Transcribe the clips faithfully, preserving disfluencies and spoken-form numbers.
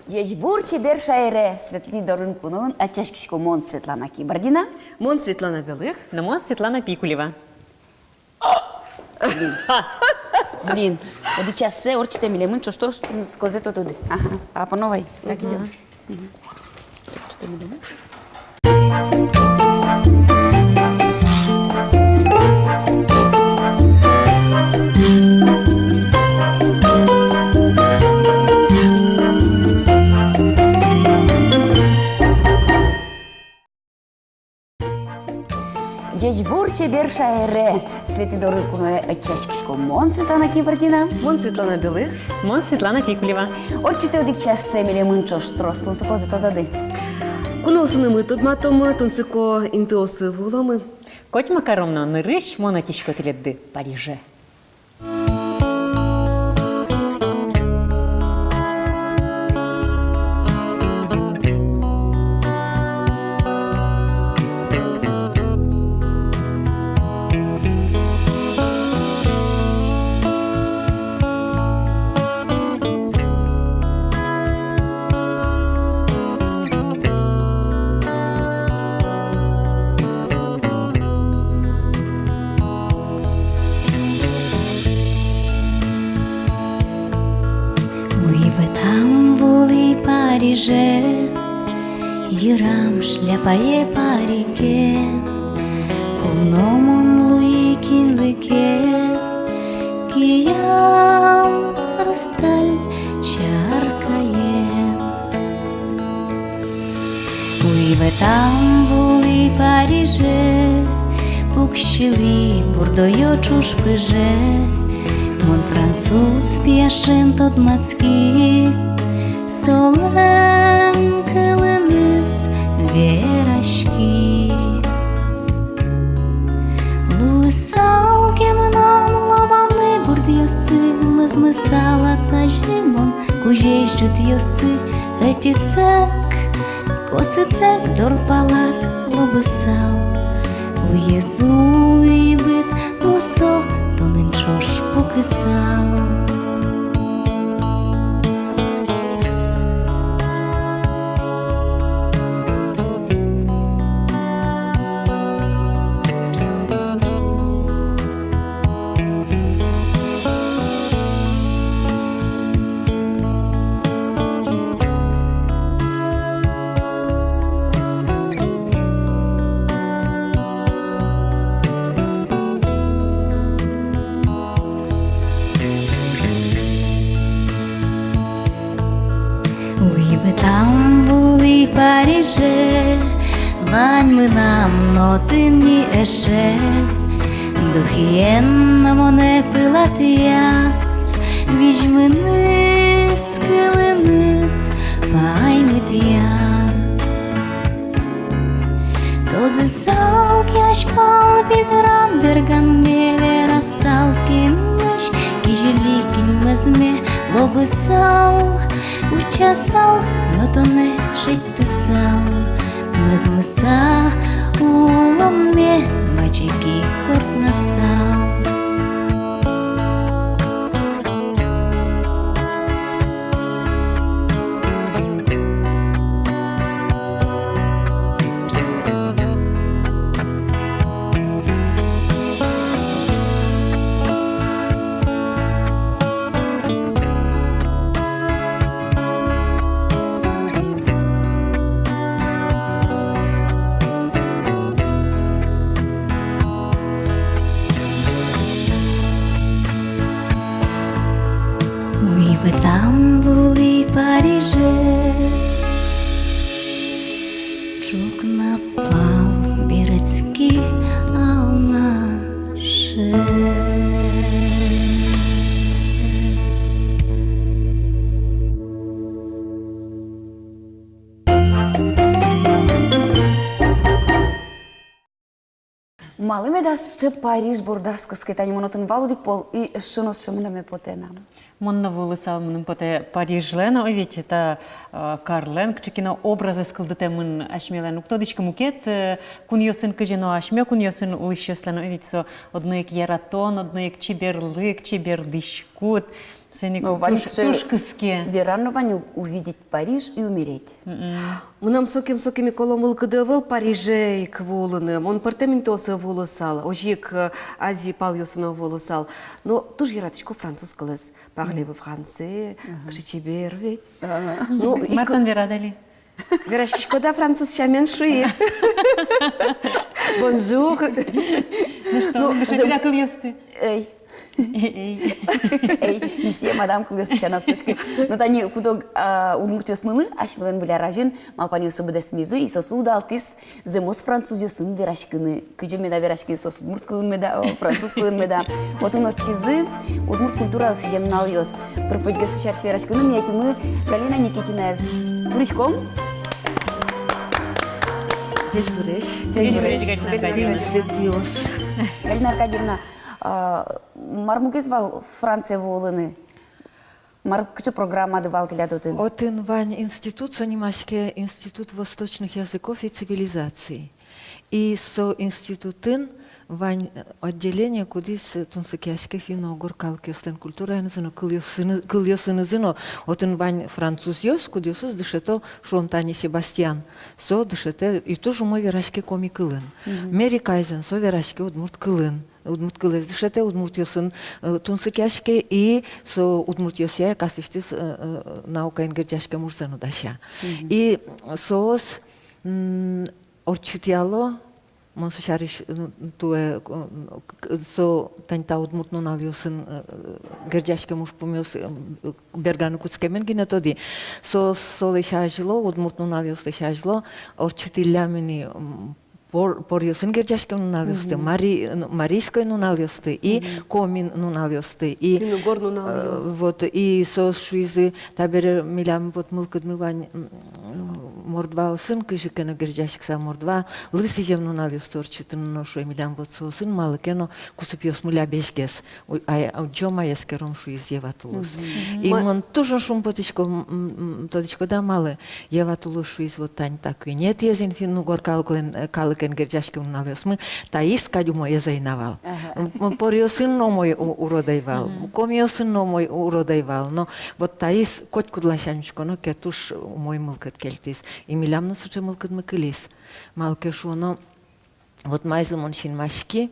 Ӟечбур, чебер шаере! Светлы дорын куноын ӧтчаськисько мон, Светлана Кибардина. Мон, Светлана Белых. Но мон, Светлана Пикулева. Блин. Блин. Одӥг чассэ ортчытэ, милемын ӵош трос тунсыкозэ тододы. Ага. А по новой. Так идём. Мгм. Мгм. Ортчытэ милемын. Ӟечбур, чебер шаере! Светлы дорын куноын ӧтчаськисько мон, Светлана Кибардина. Мон, Светлана Белых. Мон, Светлана Пикулева. Ортчытэ одӥг чассэ милемын ӵош трос тунсыкозэ тододы. Куноосынымы тодматомы, тунсыко интыосы вуыломы. Котьма каром но, нырысь мон ӧтисько тӥледды Париже. Уйвӧтам вуылӥ Париже, йырам шляпае парике, куно мон луи кинлы ке, киям хрусталь чаркае. Уйвӧтам вуылӥ Париже, пуксьылӥ бурдоё ӵуж пыже. Мон француз пияшен тодматски, солэн кылыныз вераськи. Луысал ке мынам лобаны гуртъёсы, мӧзмысал-а тазьы мон кузесь ӝытъёсы? Ӧтитэк, косытэк дор палад лобысал, уез уйбыт мусо тонэн ӵош пукысал. Уйвӧтам вуылӥ Париже, вань мынам но отын ни эше. Духиен но монэ пылатъяз, визьмыныз, кылыныз паймытъяз. Тодысал ке азьпал питран берганме, верасал кинлэсь кизили кин мӧзме, лобысал, утчасал но тонэ шедьтысал, мӧзмыса улонме бадӟыги кортнасал. Уйвӧтам вуылӥ Париже, ӵукна пал берытски Алнаше. Малы меда сыӵе Париж бордаз кыске? Тани мон отын вал одӥг пол, и эшшо но сыӵе мынэме потэ на. Мон но вуылысал, мыным потэ, Парижлэн, ой, ведь та, э, карлэн кыӵе ке но образэз кылдытэмын асьмелэн. Уг тодӥськы, мукет, э, кунъёсын кызьы, но асьме кунъёсын улӥсьёслэн, ой, ведь со одно ик яратон, одно ик чеберлык, чебер дӥськут. Соин ик, ну, вань туж, сыӵе туж кыске. Верано вань: у-, увидеть Париж и умереть. Мгм. Мынам сокем, сокем ик оло мылкыды ӧвӧл Париже ик вуылыны. Мон пӧртэм интыосы вуылысал, озьы ик, э, Азия палъёсы но вуылысал. Но туж яратӥсько француз кылэз. Parlez-vous français, мгм, кыӵе чебер ведь. Ага. Ну, и мар к- тон верад али? Вераськиськод-а француз сямен, шуи. Bonjour. Ну что, ну, кыӵе зэм- кылъёсты? Эй. Эй. Эй, месье, мадам кылъёсты сяна уг тодӥськы. Но тани куд-ог, а, удмуртъёсмылы асьмелэн Выль ар азьын малпанъёссы быдэсмизы, и соослы удалтӥз зэмос французъёсын вераськыны. Кызьы меда вераськизы соос, удмурт кылын меда, о, француз кылын меда. Отын ортчизы удмурт культуралы сӥзем нуналъёс. Пыр-почгес со сярысь вераськыны ми ӧтимы Галина Никитинаез. Куриськом. Ӟечбуресь. Ӟечбуресь, Галина Аркадьевна. Ӟечбуресь, Галина Аркадьевна. Галина Аркадьевна, а, мар мугез вал Францие вуылыны? Мар, кыӵе программады вал тӥляд отын? Отын вань институт, со нимаське Институт восточных языков и цивилизаций. И со институтын вань, э, отделение, кудӥз, э, тунсыкъяське финно-угор калыкъёслэн культураенызы но, кылъёсыны-, кылъёсынызы но. Отын вань французъёс, кудъёсыз дышето, шуом, тани Себастьян. Со дышетэ и туж умой вераське коми кылын. Мгм. Мери Кайзен, со вераське удмурт кылын. Удмурт кылэз дышетэ, удмуртъёсын, э, тунсыкъяське, и со удмуртъёсъя ик аслэсьтыз, э, э, наукаен герӟаськем ужзэ но дася. Мгм. И соос, м, ортчытъяло, мон со сярысь, э, туэ, э, к-, к-, со тани та удмурт нуналъёсын, э, герӟаськем ужпумъёс, э, берганы кутскемен гинэ тодӥ. Со, солэсь азьло, удмурт нуналъёслэсь азьло ортчытӥллям ини, м, пор-, поръёсын герӟаськем нуналъёсты, мгм, мари-, ну, марийской нуналъёсты и, мгм, коми нуналъёсты и, финн-угор, э, нуналъёс. Вот, и соос шуизы, табере милям вот мылкыдмы вань, м, мордваосын кызьы ке но герӟаськыса, мордвалы сӥзем нуналъёсты ортчытыны но, шуэ, милям вот соосын малы ке но кусыпъёсмы лябесьгес. У-, а, а, ӟом-а, эскером, шуиз Ева тулыс. Мгм. И ма- мон туж но шумпотӥсько, м, м, м, тодӥськод-а малы? Ева тулыс шуиз, вот тани та куинетӥез ини финн-угор калыклэн, э, калыкен герӟаськем нуналъёсмы, таиз кадь умоез ӧй на вал. Ага. М, м, поръёсын но умой у-, урод ӧй вал, мгм, комиосын но умой у-, урод ӧй вал. Но вот таиз котькуд ласянь учконо ке, туж умой мылкыд кельтӥз. И милям но сыӵе мылкыдмы кылиз. Малы ке шуоно, вот маиз мон синмаськи,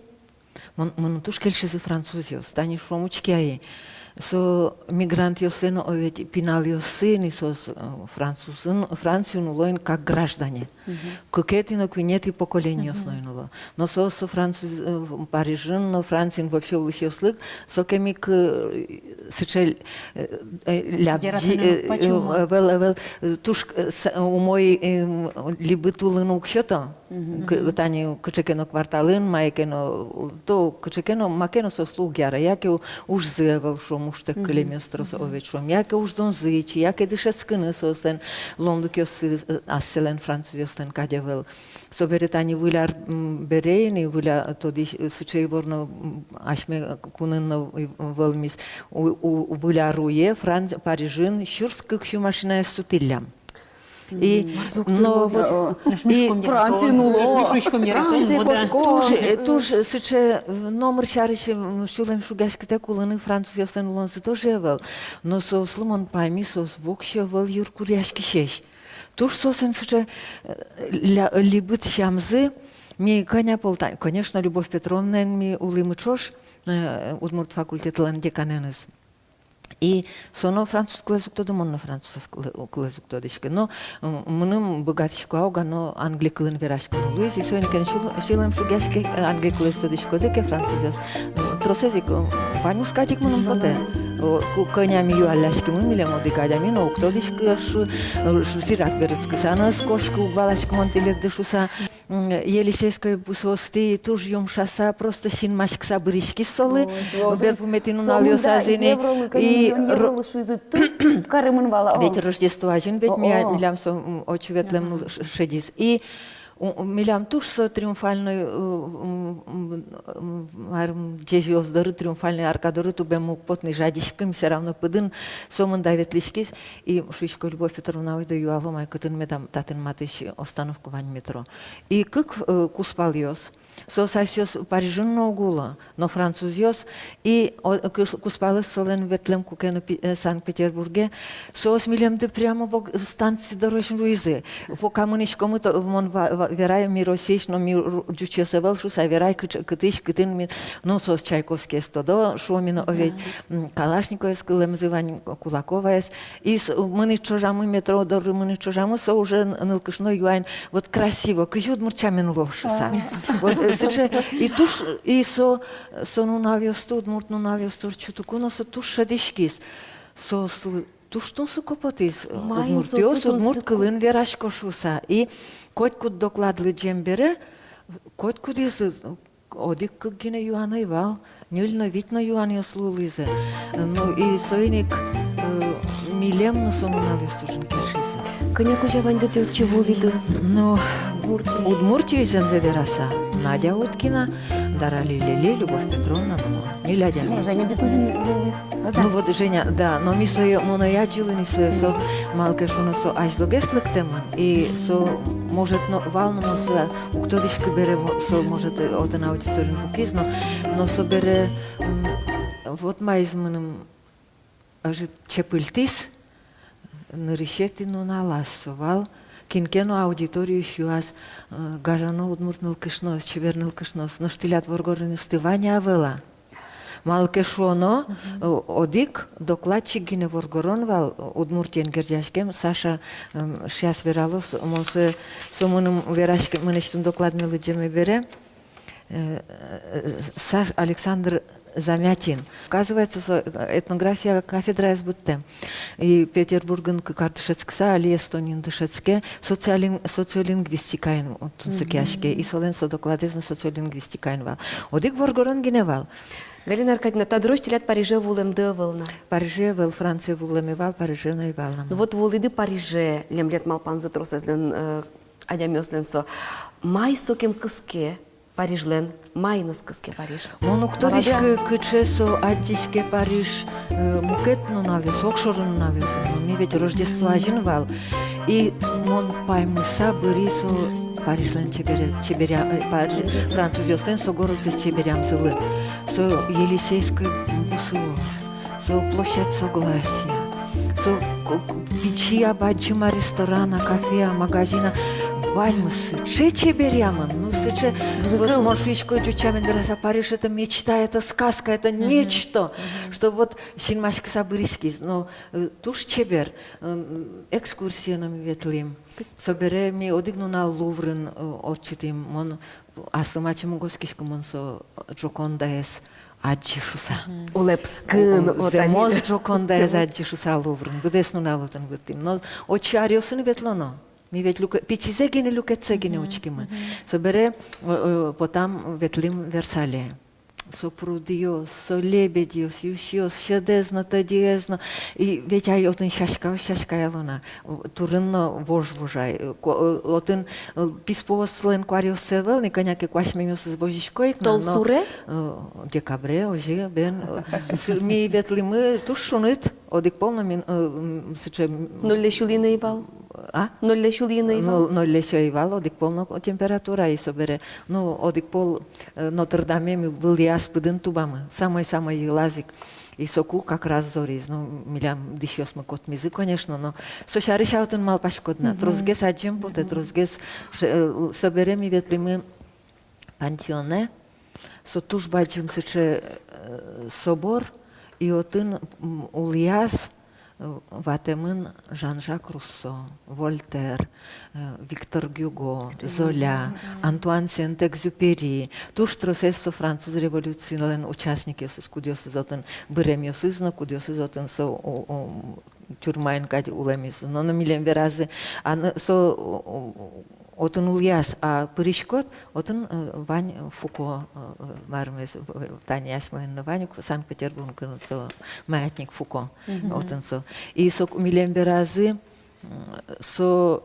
мон, мыным туж кельшизы французъёс. Тани шуом, учке ай. Со мигрантъёслэн, о, ведь пиналъёссы ини соос, э, французын, Франциын уло ини как граждане. Мгм. Кыкетӥ но, куинетӥ поколениос, мгм, но ини уло. Но соос со француз, э, в-, Парижын но, Франциын вообще улӥсьёслы сокем ик, э, сыӵе, э, э, лябӟи, яратыны, э, почему? Э, ӧвӧл, ӧвӧл, э, туж, э, с-, умой, э, либыт улыны уг сёто. Мгм. К-, тани кыӵе ке но кварталын, мае ке но, то кыӵе ке но, маке но соослы уг яра, яке у-, ужзы ӧвӧл, шуом, ужтэк, мгм, кылемъёс трос, мгм, овет, шуом, яке уждунзы ичи, яке дышетскыны соослэн луонлыкъёссы, э, асьсэлэн французъёслэн кадь ӧвӧл. Собере тани Выль ар, м, бере ини, Выль ар, тодӥсь, э, сыӵе ивор но, м, асьме кунын но и-, вӧлмиз, у-, у-, Выль ар уе Франц-, Парижын сюрс кык сю машинаез сутӥллям. И, но вот, и Франциын уло, Францие кошко. Туж, э, туж, э, сыӵе, э, номыр сярысь, э, сюлэм шугъяськытэк улыны французъёслэн улонзы тоже ӧвӧл. Но соослы, мон пайми, соос воксё ӧвӧл йыркуръяськисесь. Туж соослэн сыӵе, э, ля-, либыт сямзы. Ми кӧня пол та-, конечно, Любовь Петровнаен ми улӥмы ӵош, э, удмурт факультетлэн деканэныз. И со но француз кылэз уг тоды, мон но француз кылэ-, кылэз уг тодӥськы. Но, м, мыным быгатӥсько-а, уг-а, но англи кылын вераськыны луиз, и соин ик эн сюл-, сюлэм шугъяське, э, англи кылэз тодӥськоды ке, французъёс. М, тросэз ик, э, ваньмыз кадь ик мыным потэ. О, ку-, кӧня ми юалляськимы, милем одӥг адями но уг тодӥськы, шу-, э, ш-, зирак берытскыса но ӧз кошкы, уг валаськы мон тӥледды шуса. М, Елисейской бусыосты туж юмшаса, просто синмаськыса быръиськиз солы. Ой, берпуметӥ нуналъёсазы ини. И ро-, евролы шуизы, ту каремын вал а, о. Ведь Рождество азьын ведь ми-, о, о, милям со, м, отчы ветлэммы ш-, шедиз. И У-, у-, милям туж со триумфальной, э, м, м, м, марым, ӟезьёс доры, триумфальной арка доры тубеммы уг поты ни, жадиським, всё равно пыдын сомында ветлӥськиз. И шуисько: «Любовь Петровна, ойдо юалом ай, кытын медам татын матысь остановка вань метро». И кык, э, кузпалъёс. Соос асьсэос Парижын но уг уло, но французъёс, и о-, кус-, кузпалыз солэн ветлэм куке но Пи-, э, Санкт-Петербурге, соос милемды прямо вог-, станци дорозь вуизы. Пока мынӥськомы, то мон ва-, ва-, верай, ми Россиысь но, ми ру-, ӟучъёс ӧвӧл шуса верай, кыӵ-, кытысь, кытын ми, ну, соос Чайковскиез тодо, шуо, ми но, о, ведь, м, Калашниковез кылэмзы вань, Кулаковаез. И с-, мынӥ ӵожамы, метро доры мынӥ ӵожамы, со уже н-, нылкышно юа ини: «Вот красиво, кызьы удмурт сямен луоз?» — шуса. А. Вот, э, сыӵе, и туж, и со, со нуналъёсты, удмурт нуналъёсты ортчытыку но со туж шӧдӥськиз. Соослы туж тунсыко потӥз, э, удмуртъёс удмурт кылын верасько шуса. И котькуд доклад лыдӟем бере, котькудӥзлы одӥг-кык гинэ юан ӧй вал, ньыль но, вить но юанъёс луылӥзы. Ну, и соин ик, э, милем но со нуналъёс туж ик кельшизы. Кӧня кузя ваньды тӥ отчы вуылӥды? Ну, Удмуртиысь. Удмуртиысь, зэмзэ вераса, Надя Уткина, Дарали Лели, Любовь Петровна но мон. Ньыль адями. Ну, Женя Бекузин вуылӥз. Ну вот, Женя, да, но ми сое, мон ӧй адӟылы ни сое, со, малы ке шуоно, со азьлогес лыктэмын, и со, может, но вал но, мон сое уг тодӥськы бере, мо-, со, может, отын аудиториын пукиз, но, но со бере, м, вот маиз мыным ӧжыт чепыльтӥз, нырысетӥ нуналаз со вал, кин ке но аудиториысь юаз, э, гажано удмурт нылкышноос, чебер нылкышноос, нош тӥляд воргоронъёсты вань-а, ӧвӧл а? Малы ке шуоно, э, одӥг докладчик гинэ воргорон вал, э, Удмуртиен герӟаськем, Саша, эм, шуса вералоз, мон сое, со мыным вераське, мынэсьтым докладме лыдӟеме бере, э, э, Саш-, Александр Замятин. Оказывается, со, э, этнография кафедраез быдтэм. И Петербургын кык ар дышетскыса, али Эстониын дышетске, социолин-, социолингвистикаен, вот, тунсыкъяське. И солэн со докладэз но социолингвистикаен вал. Одӥг воргорон гинэ вал. Галина Аркадьевна, та дырозь тӥляд Париже вуылэмды ӧвӧл на? Париже ӧвӧл, Францие вуылэме вал, Париже но ӧй вал на. Ну вот, вуылӥды Париже, лемлет малпанзы тросэзлэн, э, адямиослэн со. Май сокем кыске Парижлэн, маиныз кыске Париж? Мон уг тодӥськы, кыӵе со адӟиське Париж, э, мукет нуналъёсы, огшоры нуналъёсы. Но ми ведь Рождество азьын вал. И мон паймыса быри со Парижлэн чебере-, чеберя-, э, Париж-, французъёслэн со городзэс чеберямзылы. Со Елисейской бусыос, со площадь Согласия, со к-, к-, пичи-а, бадӟым-а ресторан-а, кафе-а, магазин-а, ваньмыз сыӵе чеберъямын, ну, сыӵе, вот, мон шуисько, ӟуч сямен вераса, Париж — это мечта, это сказка, это нечто, что вот синмаськыса быриськиз, но, э, туж чебер, м, экскурсие но ми ветлӥм. Собере ми одӥг нунал Луврын, э, ортчытӥм, мон аслым ачим уг оскиськы, мон со Джокондаез адӟи шуса. Мгм. Улэпскын, о, о, зэмос Джокондаез адӟи шуса Луврын. Быдэс нунал отын быдтӥм. Но отчы аръёсын ветлоно. Ми ведь люке-, пичизэ гинэ, люкетсэ гинэ учкимы. Мгм. Собере, э, э, потам ветлӥм Версале. Со прудъёс, со лебедьёс, юсьёс, сьӧдэз но, тӧдьыез но. И ведь ай отын сяськаос сяськаяло на. Турын но вож вожай. Ко-, э, отын, э, писпуослэн куаръёссы ӧвӧл ни, кӧня ке куасьмемъёсыз возисько ик на, но, толсуре? Э, декабре, озьы, бен, э, сы-, ми ветлӥмы туж шуныт, одӥг пол но мин-, э, м, сыӵе, м, нольлэсь улын ӧй вал? А? Нольлэсь улын ӧй вал? Ноль-, нольлэсь ӧй вал, одӥг пол но температура, и собере, ну, одӥг пол, э, Нотр-Даме ми вылӥяз пыдын тубамы, самой-самой йылаз ик. И соку как раз зориз, ну, милям дӥсьёсмы котмизы, конечно, но со сярысь отын малпаськод на. Мгм. Тросгес адӟем потэ, тросгес ш-, э, собере ми ветлӥмы пантеонэ, со туж бадӟым сыӵе, э, собор, и отын, м, улӥяз, э, ватэмын Жан-Жак Руссо, Вольтер, э, Виктор Гюго, Золя, Антуан Сент-Экзюпери. Туж тросэз со француз революцилэн участникъёсыз, кудъёсыз отын быремъёсыз но, кудъёсыз отын со, о, о, тюрьмаын кадь улэмъёсыз. Но, но милем веразы, а, но со, о, о, отын улӥяз, а пыриськод, отын, э, вань Фуко, э, э, мармес, э, тани асьмелэн но вань ук Санкт-Петербургын со маятник Фуко. Мгм. Отын со. И соку милем веразы, м, со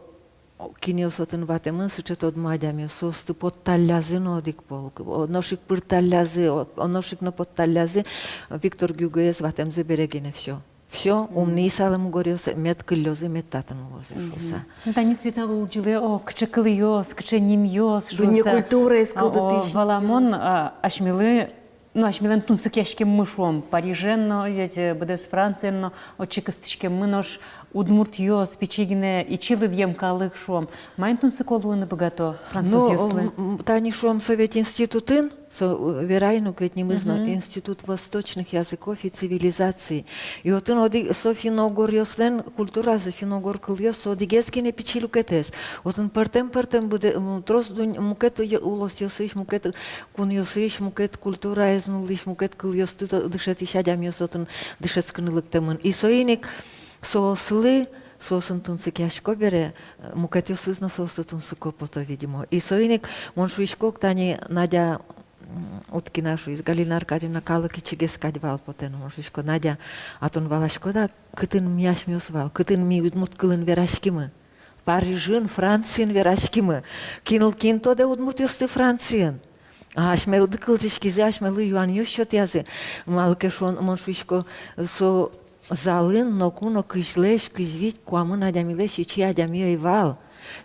Кинъёс отын ватэмын, сыӵе тодмо адямиос, соосты потталлязы но одӥг пол, о-, нош ик пырталлязы, о-, о-, нош ик но потталлязы, Виктор Гюгоез ватэмзы бере гинэ всё. Всё, ум ни ысалэ мугоръёсы, мед кыллёзы, мед татын улозы шуыса. Ну, тани Светлана улӟылэ, о, кыӵе кылъёс, кыӵе нимъёс шуыса. Дунне культураез кылдытӥсь нимъёс. О, валамон, а, асьмелы, ну, асьмелэн тунсыкъяськеммы шуом, Парижен но, ведь, э, быдэс Франциен но, отчы кыстӥськеммы, нош удмуртъёс, пичи гинэ, ичи лыдъем калык шуом. Маин тунсыко луыны быгато французъёслы? Ну, м, м, тани шуом, Совет институтын, со, э, верай но, кветь нимыз но, Институт восточных языков и цивилизаций. И отын одӥг, со финно-угоръёслэн культуразы, финно-угор кылъёс, со одӥгез гинэ пичи люкетэз. Отын пӧртэм-пӧртэм быдэ-, м, трос дунь-, мукет ё-, улосъёсысь, мукет кунъёсысь, мукет культураез нуллӥсь, мукет кылъёсты то-, дышетӥсь адямиос отын дышетскыны лыктэмын. И соин ик соослы, соосын тунсыкъясько бере, э, мукетъёсыз но соослы тунсыко пото, видимо. И соин ик мон шуисько, тани Надя, м, Уткина шуиз: «Галина Аркадьевна, калык ичигес кадь вал потэ но». Мон шуисько: «Надя, а тон валаськод-а, кытын ми асьмеос вал, кытын ми удмурт кылын вераськимы? Парижын, Франциын вераськимы. Кинлы кин тодэ удмуртъёсты Франциын?» А асьмелы кылзӥськизы, асьмелы юанъёс сётъязы. Малы ке шуоно, мон шуисько, со залын ноку но кызьлэсь, кызь вить, куамын адямилэсь ичи адями ӧй вал.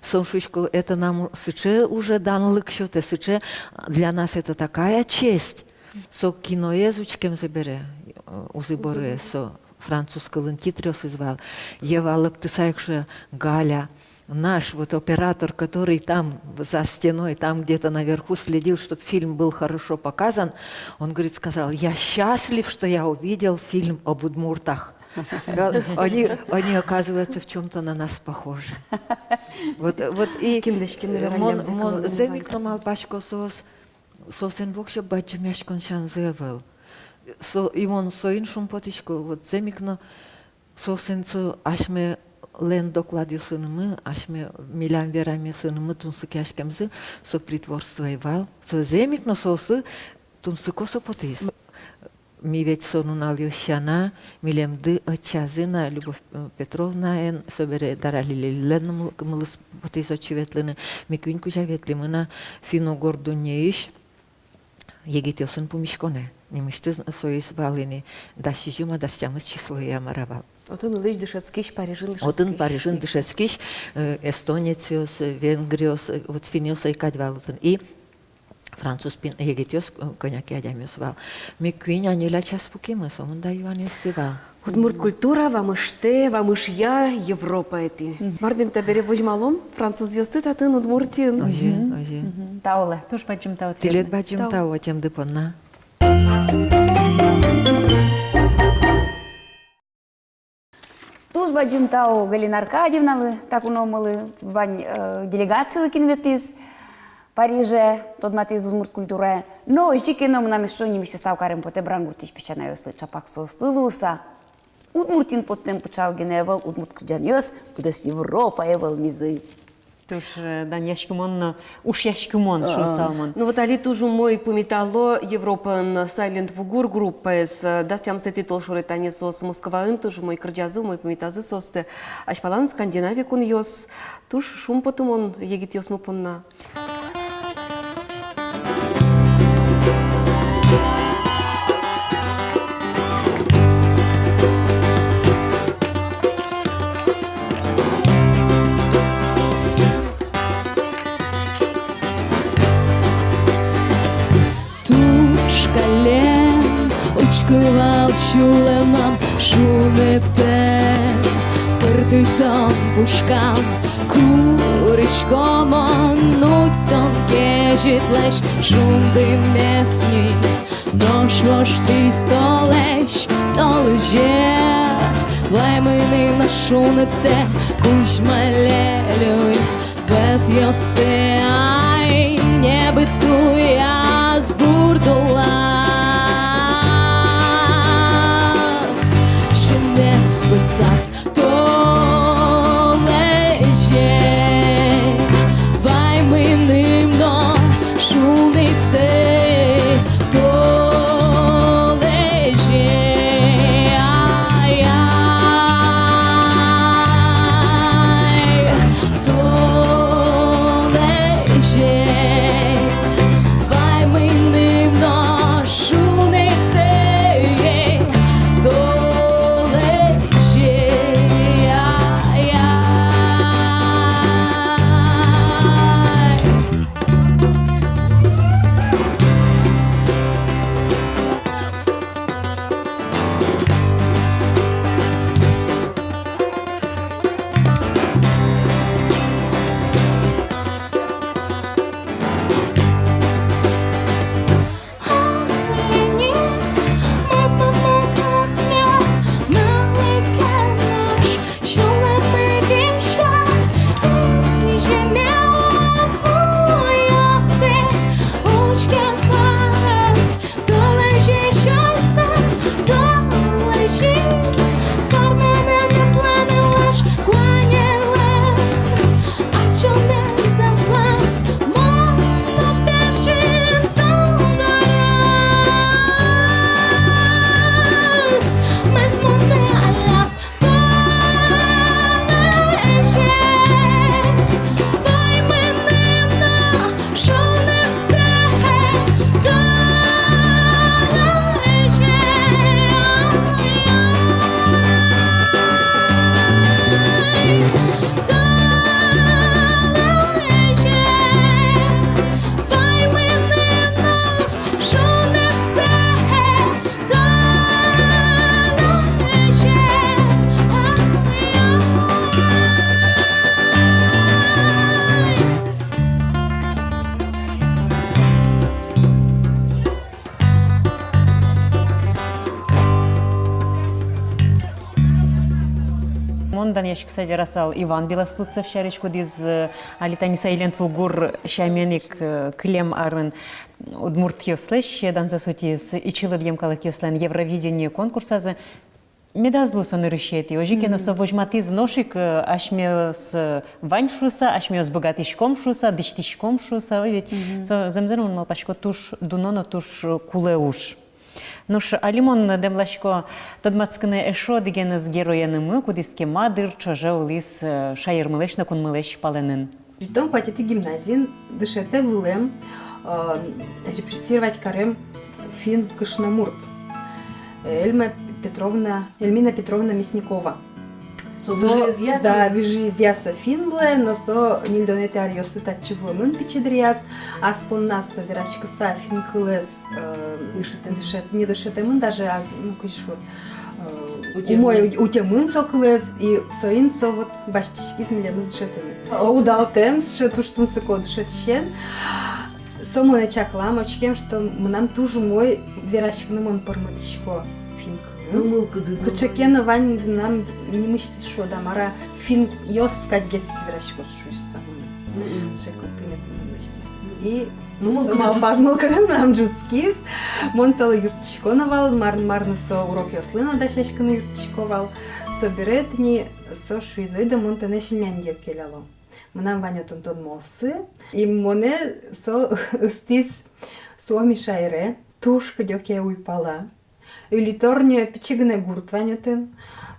Со, шуисько, это нам сыӵе уже данлык сётэ, сыӵе, для нас это такая честь. Со киноез учкемзэ бере, э, узы-борыез, со француз кылын титръёсыз вал. Ева лыктыса ик шуэ: «Галя, наш вот оператор, который там за стеной, там где-то наверху следил, чтоб фильм был хорошо показан, он, говорит, сказал: я счастлив, что я увидел фильм об удмуртах». Они, они, оказывается, в чём-то на нас похожи. Вот, вот и, кинлэсь кин, э, вераем, мон, зэм ик но малпасько, соос, соослэн воксё бадӟымъяськон сянзы ӧвӧл. Со, и мон соин шумпотӥсько, вот зэм ик но соослэн со асьмелэн докладъёсынымы, асьме, милям верамъёсынымы тунсыкъяськемзы, со притворство ӧй вал. Со зэм ик но соослы тунсыко со потӥз. Ми ведь со нуналъёс сяна, милемды ӧтчазы на Любовь, э, Петровнаен, собере Дарали Лелилэн но мыл-, мылыз потӥз отчы ветлыны. Ми куинь кузя ветлӥмы на финно-угор дуннеысь егитъёсын пумиськонэ. Нимысьтыз соиз вал ини дас сизьым-а, дас тямыс числое-а, мар-а вал. Отын улӥсь дышетскись, Парижын дышетскись. Отын Парижын дышетскись, э, эстонецъёс, э, венгръёс, э, вот финнъёс ӧй кадь вал отын. И француз, пин, егитъёс, э, кӧня ке адямиос вал. Ми куинь-а, ньыль-а час пукимы, сомында юанъёссы вал. Удмурт культура вамыштэ, вамышъя Европаетӥ. Мгм. Мар бен, табере возьмалом французъёсты татын, Удмуртиын. Озьы, озьы. Мгм. Тау лэ. Туж бадӟым тау. Тӥледлы бадӟым тау ӧтемды понна. Туж бадӟым тау Галина Аркадьевналы, та куномылы, вань, э, делегациялы, кин ветлӥз Париже, тодматӥз удмурт культурае. Но озьы ке но, мынам эшшо нимысьтыз тау кареме потэ Брангуртысь песянайёслы, чапак соослы луыса. Удмуртиын поттэм пыӵал гинэ ӧвӧл, удмурт кырӟанъёс быдэс Европае вӧлмизы. Туж, э, данъяськымон но ушъяськымон, а, шуысалмон. Ну вот али туж умой пумитало Европаын Silent Woo Goore группаез, э, дас тямысэтӥ толшоре тани соос Москваын, туж умой кырӟазы, умой пумитазы соосты азьпалан Скандинавия кунъёс. Туж шумпотымон егитъёсмы понна. Туж каллен учкы вал сюлэмам, шунытэ пыртытон пушкам. Курисько мон нуӵтон кезьытлэсь шундымес ни. Нош воштӥз толэзь толэзе, вай мыным но шунытэ кузьмалэ люй. Пӧтъёстэ ай небыт туяз бурд улаз, синмес пытсаз толэзе, вай мыным но шунытэ толэзе, ай-яй, то Данъяськыса верасал Иван Белослудцев сярысь, кудӥз, э, али тани Silent Woo Goore сямен ик, э, кылем арын удмуртъёслэсь данзэс утиз ичи лыдъем калыкъёслэн Евровидение конкурсазы. Медаз лу со нырысетӥ, озьы ке но со возьматӥз нош ик, э, асьмеос, э, вань шуыса, асьмеос быгатӥськом шуыса, дӥсьтӥськом шуыса, ой, ведь со зэмзэ но, мон малпасько, туж дуно но туж, э, кулэ уж. Нош али мон дэмласько тодматскыны эшшо одӥгеныз героенымы, кудӥз кема дыр ӵоже улӥз, э, шаермылэсь но кунмылэсь палэнын. Витьтон куатетӥ гимназиын дышетэ вылэм, э, репрессировать карем финн кышномурт. Э, Эльма Петровна, Эльмина Петровна Мясникова. Со, со выжыезъя, да, финн? Выжыезъя со финн луэ, но со ньыльдонэтӥ аръёсы татчы вуэмын пичи дыръяз, ас понназ со вераськыса финн кылэз, э, дышетэмын. Дышет-, не дышетэмын даже, а, ну, кызьы шуод, э, утемын. Умой у-, утемын со кылэз, и соин со вот басьтӥськиз милемыз дышетыны. О, удалтэм, сыӵе туж тунсыко дышетӥсен. Со монэ чаклам, учкем, что мынам туж умой вераськыны мон пӧрмытӥсько финн кылын. Ну, мылкыды, ну, кыӵе ке но вань мынам нимысьтыз, шуод-а, мар-а, финнъёс кадьгес ик верасько шуыса. Мгм. Сыӵе комплимент мынам лэсьтӥз. И ну, со мылкыды, малпаз, мылкыды мынам ӝутскиз. Мон солы юрттӥсько но вал, мар-, мар но со урокъёслы но дасяськыны юрттӥсько вал. Собере тӥни со шуиз: ойдо мон тонэ Финляндие келяло. Мынам вань отын тодмоосы. И монэ со ыстӥз Суоми шаере, туж кыдёке уйпала. Yllätornio, пичи гинэ гурт вань отын.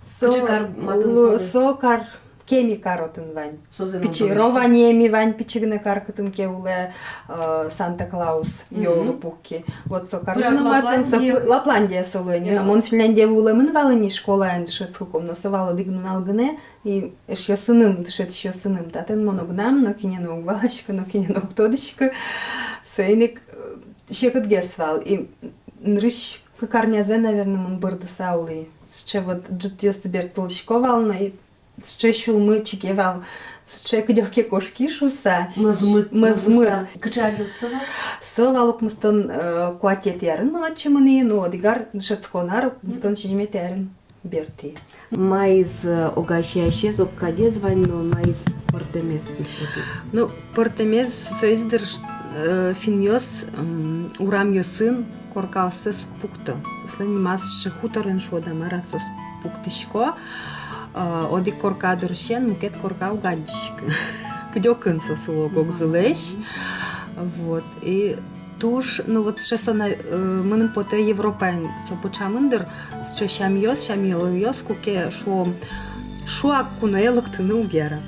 Со, кыӵе кар матын лу-, со? Со кар, Кеми кар отын вань. Пичи Рованеми вань, пичи гинэ кар, кытын ке улэ, э, Санта-Клаус, мгм, ёлы пукки. Вот со кар. Пырак мынам матын, со Лапландия. Пы-, Лапландия со луэ ни. Мон Финляндие вуылэмын вал ини школаын дышетскыкум, но со вал одӥг нунал гинэ, и эшъёсыным, дышетӥсьёсыным. Татын мон огнам, нокинэ но уг валаськы, нокинэ но уг тодӥськы. Соин ик, э, секытгес вал. И нырысь кык арнязэ, наверно, мон бӧрдыса улӥ. Сыӵе вот ӝытъёсты бертылӥсько вал но, и сыӵе сюлмы чиге вал, сыӵе кыдёке кошки шуыса. Мӧзмыт, мӧзмыт. Мӧзмыт. Кыӵе аръёс со вал? Со вал укмыстон, э, куатетӥ арын мон отчы мынӥ, ну, одӥг ар дышетскон ар, укмыстон сизьыметӥ арын бертӥ. Маиз, э, огазеясез, огкадез вань но, маиз пӧртэмез ик потӥз? Ну, пӧртэмез соиз дыр, ш-, э, финнъёс, м, урамъёсын коркаоссэс уг пукто. Соослэн нимаз сыӵе хуторын, шуод-а, мар-а, соос пуктӥсько, э, одӥг корка дорысен мукет корка уг адӟиськы. Кыдёкын соос уло огзылэсь. Вот. И туж, ну вот сыӵе со на-, э, мыным потэ, Европаын со пыӵамын дыр, сыӵе сямъёс, сямъёлъёс, куке, шуом, шуак куное лыктыны уг яра.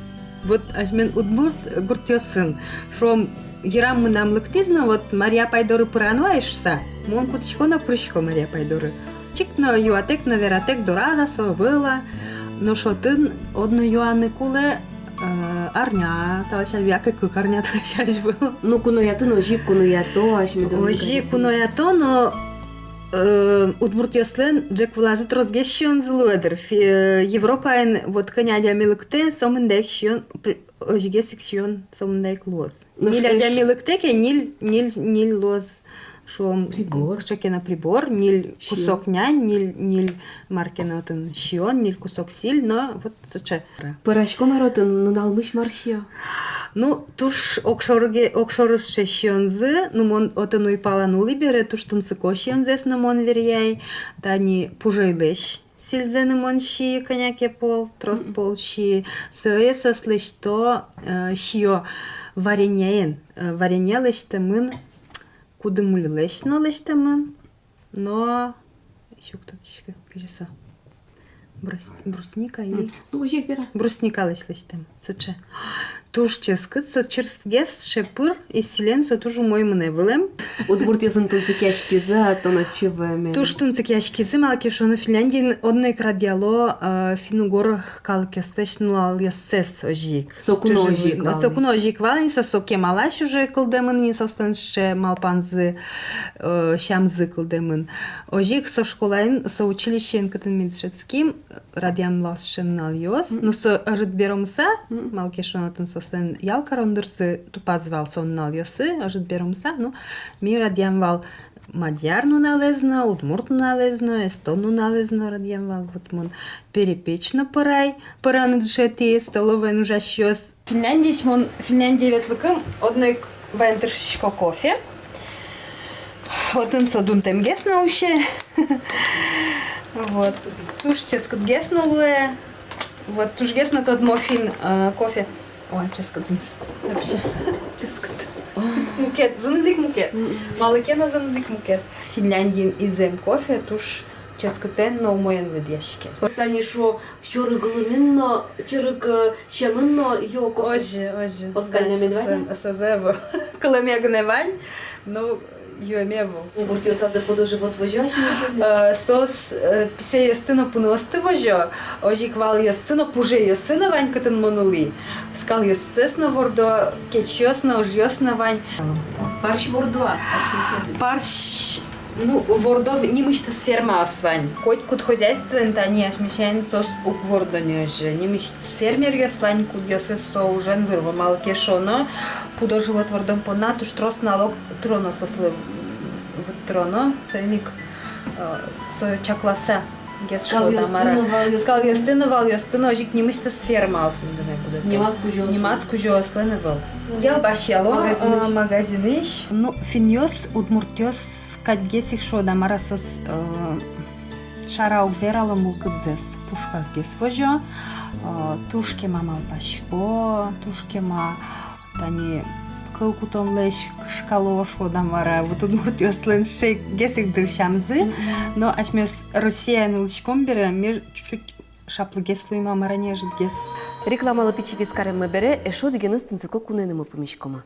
Вот асьмелэн удмурт гуртъёсын, шуом, йырам мынам лыктӥз но, вот Марьяпай доры пырано ай шуыса, мон кутӥсько но пырисько Марьяпай доры. Чик но юатэк но вератэк, дораз-а со, ӧвӧл-а. Нош отын одно юаны кулэ, э, арня талэсь азьвыл яке кык арня талэсь азьвыл. Ну, куноятын озьы ик куноято, асьмеды озьы ик куноято, но, э, удмуртъёслэн ӝӧк вылазы тросгес сиёнзы луэ дыр. Фи-, э, Европаын вот кӧня адями лыктэ, сомында ик сиён, при-, озьыгес ик сиён сомында ик луоз. Ниль адями лыктэ ке, ниль, ниль, ниль луоз, шуом, прибор, кыӵе ке но прибор, ниль кусок нянь, ниль, ниль мар ке но отын сиён, ниль кусок сӥль, но вот сыӵе. Пӧрасько мар отын, нуналмысь мар сиё? Ну, туж огшорыге-, огшоры сыӵе сиёнзы, ну, мон отын уйпалан улӥ бере, туж тунсыко сиёнзэс но мон веръяй, тани пужойлэсь сӥльзэ но мон сии кӧня ке пол, трос пол сии. Сое соос лэсьто, э, сиё вареньеен, э, варенье лэсьтэмын, кудымульылэсь но лэсьтэмын, но ещё кто-то ещё, кызьы со. Брус-, брусника и... М, ну, озьы ик вера. Брусникалэсь лэсьтэм, сыӵе. Туж ческыт, со чырсгес, сыӵе пыр, и сӥлен со туж умой мынэ вылэм. Удмуртъёсын тунсыкъяськизы-а тон отчы вуэмед? Туж тунсыкъяськизы, малы ке шуоно, Финляндиын одно ик радъяло, э, финн-угор калыкъёслэсь нуналъёссэс озьы ик. Соку но озьы ик вал ни? Соку но озьы ик вал ни, со, со кемалась уже кылдэмын ни, соослэн сыӵе малпанзы, э, сямзы кылдэмын. Озьы ик со школаын, со училищеын, кытын ми дышетским, радъям вал сыӵе нуналъёс. Мгм. Ну, со ӧжыт беромыса, мгм, малы ке шуоно, отын соослэн ял карон дырзы тупаз вал со нуналъёсы, ӧжыт беромыса, ну, ми радъям вал, Мадьяр нуналэз но, удмурт нуналэз но, эстон нуналэз но радъям вал. Вот мон перепеч но пӧрай, пӧраны дышетӥ столовойын ужасьёс. Финляндиысь мон Финляндие ветлыкум одно ик вань тыршисько кофе. Отын со дунтэмгес но усе. Вот. Туж ческытгес но луэ. Вот, тужгес но тодмо финн, э, кофе. Ой, ческыт зыныз. Вообще, ческыт. Мукет, зыныз ик мукет. Мгм. Малы ке но зыныз ик мукет. Финляндиын изем кофе туж ческытэн но умоен лыдъяське. Тани шуо, чорыг лымын но, чорыг, э, сямын но юо кофе. Озьы, озьы. Оскальнэ мед вань-а? Созэ ӧвӧл. Кылэме гинэ вань. Ну, юэме ӧвӧл. Удмуртъёс азьло пудо-живот возё асьмеос? Э, соос, э, писэйёсты но пуныосты возё, озьы ик валъёссы но, пужейёссы но вань, кытын мон улӥ. Скалъёссэс но вордо, кечъёс но, ыжъёс но вань. Парсь вордо-а асьмеос? Парсь, ну, вордо в-, нимысьтыз фермаос вань. Котькуд хозяйствоын тани асьмеос сямен соос уг вордо ни озьы. Нимысьтыз фермеръёс вань, кудъёсыз со ужен вырво. Малы ке шуоно, пудо-живот вордон понна туж трос налог тыроно соослы, вот, тыроно, соин ик, э, со чакласа гес шуод-а, мар-а. Скалъёсты но валъёсты но, озьы ик нимысьтыз фермаосын гинэ будэтэ. Нимаз кузёослэн. Нимаз кузёослэн ӧвӧл. Ялбасьяло, э, магазинысь. Магазинысь. Ну, финнъёс удмуртъёс кадьгес ик шуод-а, мар-а, соос, э, шара уг верало мылкыдзэс, пушкасгес возё, э, туж кема малпасько, туж кема тани кыл кутонлэсь кышкало шуод-а, мар-а, вот удмуртъёслэн сыӵегес ик дыр сямзы. Мгм. Но асьмеос Россияын улӥськом бере, ми чуть-чуть шаплыгес луим-а, мар-а, неожытгес. Рекламалы пичи вис кареммы бере, эшшо одӥгеныз тунсыко кунэнымы пумиськомы.